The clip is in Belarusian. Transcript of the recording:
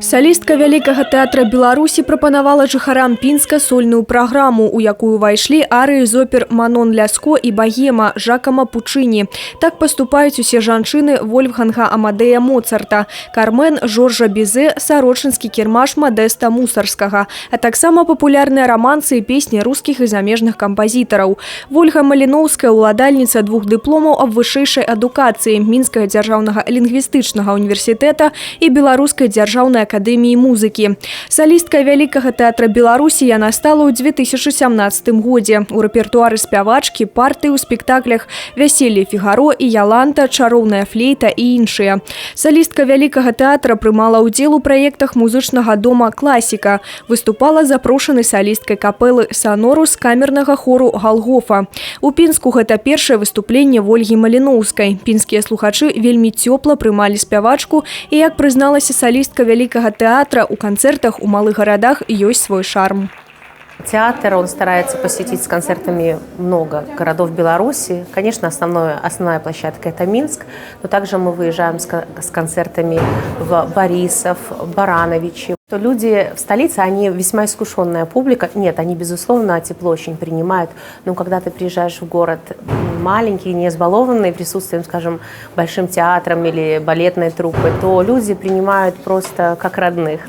Салістка Вялікага тэатра Беларусі прапанавала жыхарам Пінска сольную праграму, у якую ўвайшлі арыі з опер «Манон Ляско» і «Багема» Жакама Пучыні. «Так паступаюць усе жанчыны» Вольфганга Амадэя Моцарта, «Кармен» Жоржа Бізе, «Сарочынскі кірмаш» Мадэста Мусаргскага, а таксама папулярныя рамансы і песні рускіх і замежных кампазітараў. Вольга Маліноўская – уладальніца двух дыпломаў аб вышэйшай адукацыі Мінскага дзяржаўнага лінгвістычнага універсітэта і Беларускай дзяржаўнай акадэміі музыкі. Салісткай Вялікага тэатра Беларусі яна стала ў 2017 годзе. У рэпертуары спявачкі партыі ў спектаклях «Вяселле Фігаро» і «Яланта», «Чароўная флейта» і іншыя. Салістка Вялікага тэатра прымала ўдзел у праектах музычнага дома «Класіка», выступала запрошанай салісткай капэлы «Санорус», камернага хору «Галгофа». У Пінску гэта першае выступленне Вольгі Маліноўскай. Пінскія слухачы вельмі цёпла прымалі спявачку і, як прызналася салістка Вялікага тэатра, у канцэртах у малых гарадах ёсць свой шарм. Театр, он старается посетить с концертами много городов Беларуси. Конечно, основная площадка – это Минск, но также мы выезжаем с концертами в Борисов, Барановичи. То люди в столице, они весьма искушенная публика. Нет, они, безусловно, тепло очень принимают, но когда ты приезжаешь в город маленький, не избалованный присутствием, скажем, большим театром или балетной труппой, то люди принимают просто как родных.